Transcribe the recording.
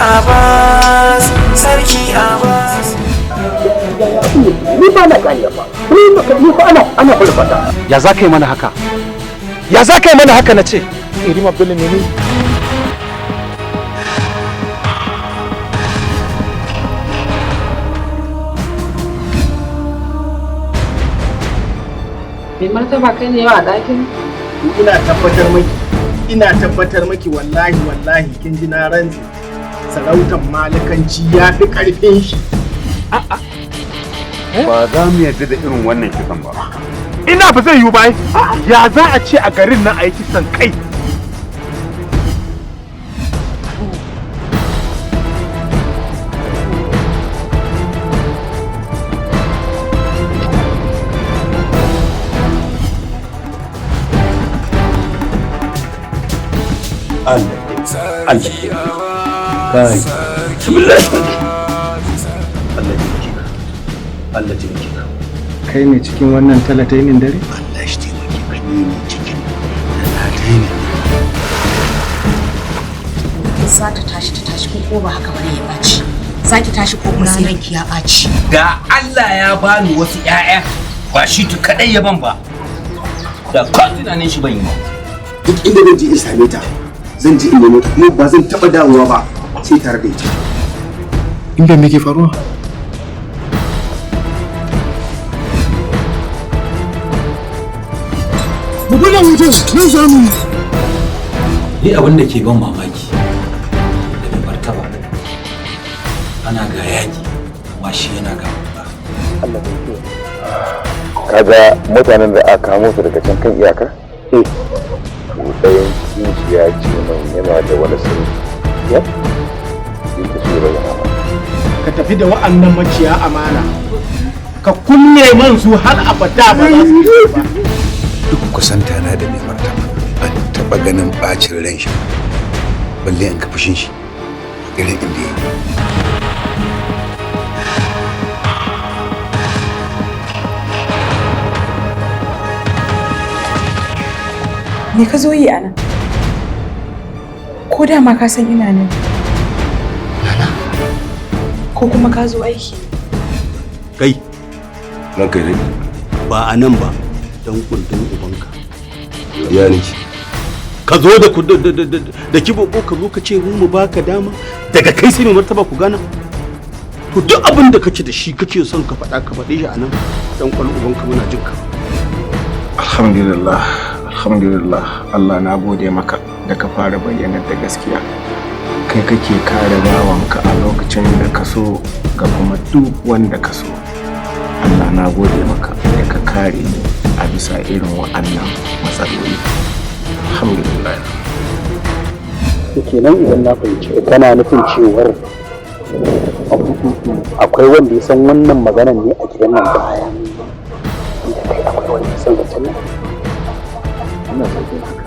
Abbas, Sarki Abbas. Ni ba na gane ba, ni fa ana fulfata. Ya za ka yi mana haka? Ya za ka yi mana haka na ce? Irima Bello ne. Mai martaba, kai ne yau a ɗakin? Ina tabbatar maki, ina tabbatar maki, wallahi wallahi, kin ji na rantsi, sarautar malikanci ya fi karfin shi. Ba za mu yarda da irin wannan kisan ba. Ina ba zai yiwu ba ai. Ya za a ce a garin nan a yi kisan kai? Allah, Allah, kai, Allah taimake ka, Allah taimake ka. Kai ne cikin wannan talatainin dare? Allah shi taimake ka, ni ne cikin talatainin. Za ta tashi, ta tashi, ko ba haka bane ya ɓaci. Za ki tashi ko kuma sai ranki ya ɓaci. Da Allah ya bani wasu 'ya'ya ba shi tu kadai ya ban ba, da ko tunanin shi ban yi ba. Duk inda zan je in same ta, zan je in nemo ta, kuma ba zan taɓa dawowa ba sai tare da ita. Inda me ke faruwa? Mu buga wutar nan zamu yi. Ni abin da ke ban mamaki da mai martaba, ana ga yaƙi amma shi yana ga ba. Allah taimake. Kaga mutanen da aka kamo su daga can kan iyaka? Eh. To, ɗayan cikin su ya ce min yana da wani sirri. Ya? Yake so ya bayyana ma. Ka tafi da wa'annan maciya amana, ka kulle man su har abada ba za su fito ba. Duk kusanta na da mai martaba, ban taɓa ganin ɓacin ran shi ba, balle in ka fushin shi irin inda ya yi. Me ka zo yi a nan? Ko dama ka san ina nan? Ko kuma ka zo aiki? Kai. Ranka dai. Ba a nan ba, dan kundin ubanka. Ya nake. Ka zo da da kibo, ko ka zo ka ce mu baka dama daga kai sai mai martaba ku gana. To, duk abin da kake da shi kake son ka faɗa, ka faɗe shi a nan, dan kwal ubanka, muna jin ka. Alhamdulillah, alhamdulillah. Allah na gode maka da ka fara bayyana da gaskiya. Kai kake kare bawanka a lokacin da ka so ga kuma duk wanda ka so. Allah na gode maka da ka kare ni a bisa irin wa'annan matsaloli. Alhamdulillah. Kenan idan na fahimci, kana nufin cewar akwai wanda ya san wannan maganan ne a gidan nan baya da kai? Akwai wanda ya san zancen nan? Ina zargin haka.